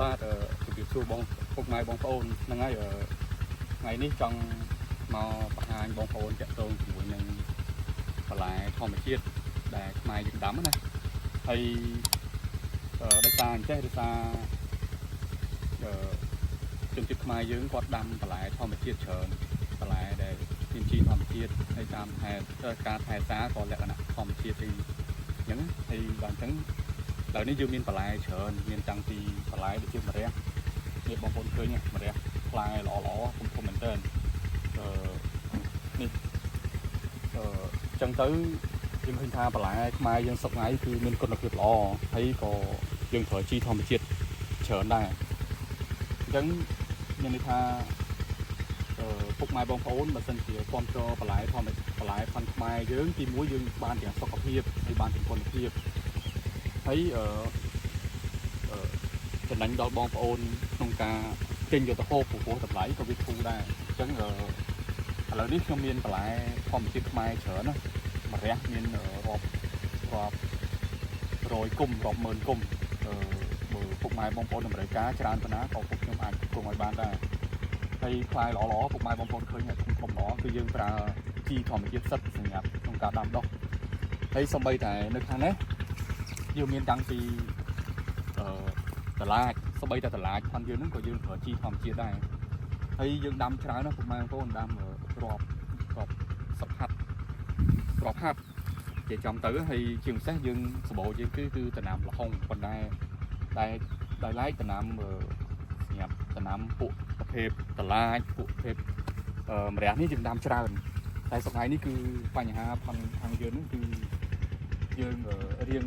បាទជម្រាបសួរបងពុកម៉ែបងប្អូនហ្នឹងហើយថ្ងៃនេះចង់មកបង្ហាញបងប្អូនតាក់ទងជាមួយនឹងបន្លែធម្មជាតិដែលខ្មែរយើងដាំណាហើយដោយសារអញ្ចេះដោយសារអឺជនជាតិខ្មែរយើងគាត់ដាំបន្លែធម្មជាតិច្រើនបន្លែដែលមានជីធម្មជាតិហើយតាមថែការថែសារក៏លក្ខណៈធម្មជាតិអីអញ្ចឹងហើយដល់អញ្ចឹង ឥឡូវនេះយើងមានបន្លែច្រើនមានតាំងពីបន្លែដូចជាម្រះនេះបងប្អូនឃើញម្រះផ្លែល្អល្អធំធំមែនទែនអឺនេះអឺចឹងទៅយើងឃើញថាបន្លែខ្មែរយើងសព្វថ្ងៃគឺមានគុណភាពល្អហើយក៏យើងប្រើជីធម្មជាតិច្រើនដែរអញ្ចឹងមានន័យថាពុកម៉ែបងប្អូនបើសិនជាគ្រប់គ្រងបន្លែធម្មបន្លែផាន់ខ្មែរយើងទីមួយយើងបានទាំងសុខភាពហើយបានទាំងគុណភាពហើយអឺចំណេញដល់បងប្អូនក្នុងការទិញយកទៅហូបព្រោះតម្លៃក៏វាធូរដែរអញ្ចឹងឥឡូវនេះខ្ញុំមានបន្លែធម្មជាតិខ្មែរច្រើនណាម្រះមានរាប់រាប់រយគុំរាប់ម៉ឺនគុំបើពុកម៉ែបងប្អូនតម្រូវការច្រើនប៉ុណ្ណាក៏ពុកខ្ញុំអាចផ្គង់ឲ្យបានដែរហើយផ្លែល្អៗពុកម៉ែបងប្អូនឃើញធំធំល្អគឺយើងប្រើជីធម្មជាតិសិតសម្រាប់ក្នុងការដាំដុះហើយសំបីតែនៅខាងនេះយើងមានតាំងពី តឡាចសម្បីតែតឡាចផនយើងហ្នឹងក៏យើងប្រើជីធម្មជាតិដែរហើយយើងដាំច្រើនណាស់ពុកម៉ែបងប្អូនដាំរាប់រាប់សផាត់រាប់ហាត់និយាយចំទៅហើយជាពិសេសយើងសម្បូរជាងគឺគឺដំណាំល្ហុងប៉ុន្តែតែដោយឡែកដំណាំសម្រាប់ដំណាំពួកប្រភេទតឡាចពួកប្រភេទម្រះនេះយើងដាំច្រើនតែសប្តាហ៍នេះគឺបញ្ហាផនខាងយើងហ្នឹងគឺយើងរៀង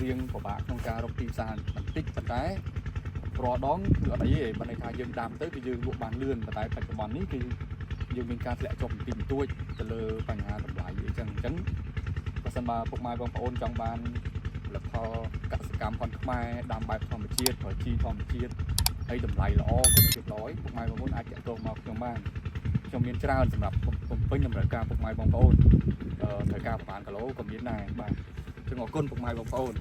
រៀងពិបាកក្នុងការរកទីផ្សារបន្តិចប៉ុន្តែរាល់ដងគឺអត់អីទេបើន័យថាយើងដាំទៅគឺយើងលក់បានលឿនប៉ុន្តែបច្ចុប្បន្ននេះគឺយើងមានការធ្លាក់ចុះបន្តិចបន្តួចទៅលើបញ្ហាតម្លៃអីចឹងអញ្ចឹងបើសិនបើពុកម៉ែបងប្អូនចង់បានផលិតផលកសិកម្មផនខ្មែរដាំបែបធម្មជាតិប្រើជីធម្មជាតិហើយតម្លៃល្អគុណភាពល្អពុកម៉ែបងប្អូនអាចតាក់ទងមកខ្ញុំបានខ្ញុំមានច្រើនសម្រាប់បំពេញតម្រូវការពុកម៉ែបងប្អូនត្រូវការប្រហែលគីឡូក៏មានដែរបាទចឹងអរគុណពុកម៉ែបងប្អូន។